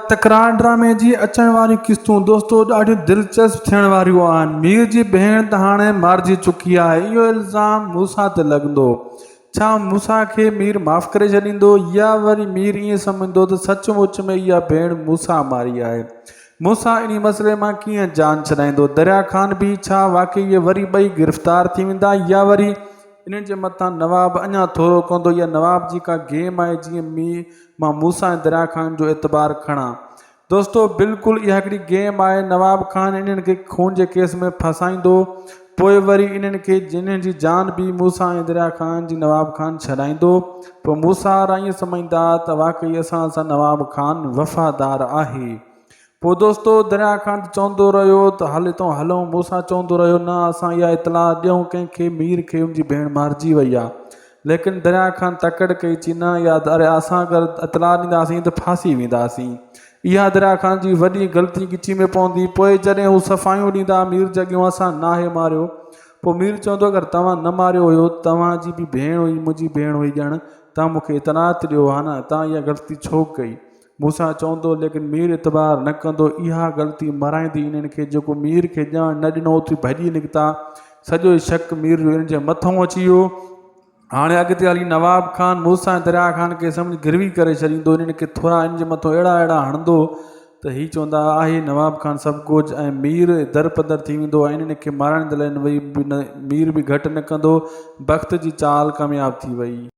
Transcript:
تڪرار ڊرامي جي اچڻ واريون قسطون دوستو ڏاڍيون دلچسپ ٿيڻ واريون آهن. مير جي ڀيڻ ته هاڻي مارجي چڪي آهي اهو الزام موسيٰ تي لڳندو. ڇا موسيٰ کي مير معاف ڪري ڇڏيندو يا وري مير ائين سمجهندو ته سچ مچ ۾ اها ڀيڻ موسيٰ ماري آهي. موسيٰ انهي مسئلي مان ڪيئن جان ڇڏائيندو. دريا خان به ڇا واقعي اهي وري ٻئي گرفتار ٿي ويندا يا وري انهن جي مٿان نواب اڃا ٿورو ڪندو يا نواب جي ڪا گيم آهي جيئن مينهن مان موسيٰ ۽ دريا خان جو اعتبار کڻان. دوستو بلڪل اها هڪڙي گيم آهي نواب خان انهن کي خون جي ڪيس ۾ ڦاسائيندو پوء وري انهن کي انهن جي جان به موسيٰ ۽ دريا خان جي نواب خان ڇڏائيندو پوء موسيٰ وارا ائين سمجهندا ته واقعي اسان سان نواب خان وفادار آهي. پوء دوستو دريا خان ته چوندو رهيو ته هل هتان هلون، موسيٰ چوندو رهيو نه اسان اها اطلاع ڏيون ڪنهن کي مير کي ان جي ڀيڻ مارجي وئي آ. ليڪن دريا خان تڪڙ ڪئي چي نه يا اسان اگر اطلاع ڏينداسين ته ڦاسي وينداسين. اها دريا خان جي وڏي غلطي ڳچي ۾ پوندي. پوء جڏهن هو صفايون ڏيندا مير جڳيون اسان ناهي ماريو. پوء مير چوندو اگر توهان نه ماريو هيو توهان جي به ڀيڻ هئي منهنجي ڀيڻ هئي ڄڻ توهان مون کي اطلاع ته ڏيو ها نه توهان اها غلطي ڇو ڪئي. موسيٰ چوندو، ليڪن مير اعتبار نه ڪندو، اها غلطي مرائيندي انهن کي، جيڪو مير کي ڄاڻ نه ڏنو اٿي ڀڄي نڪتا، سڄو شڪ مير جو انهن جي مٿئون اچي ويو. هاڻي اڳتي هلي نواب خان موسيٰ ۽ دريا خان کي سمجهه گروي ڪري ڇڏيندو، انهن کي ٿورا انهن جي مٿئون اهڙا اهڙا هڻندو ته هي چوندا آهي نواب خان سڀ ڪجهه ۽ مير درپدر ٿي ويندو ۽ انهن کي مارائڻ جي لاء مير به گهٽ نه ڪندو، بخت جي چال ڪامياب ٿي وئي.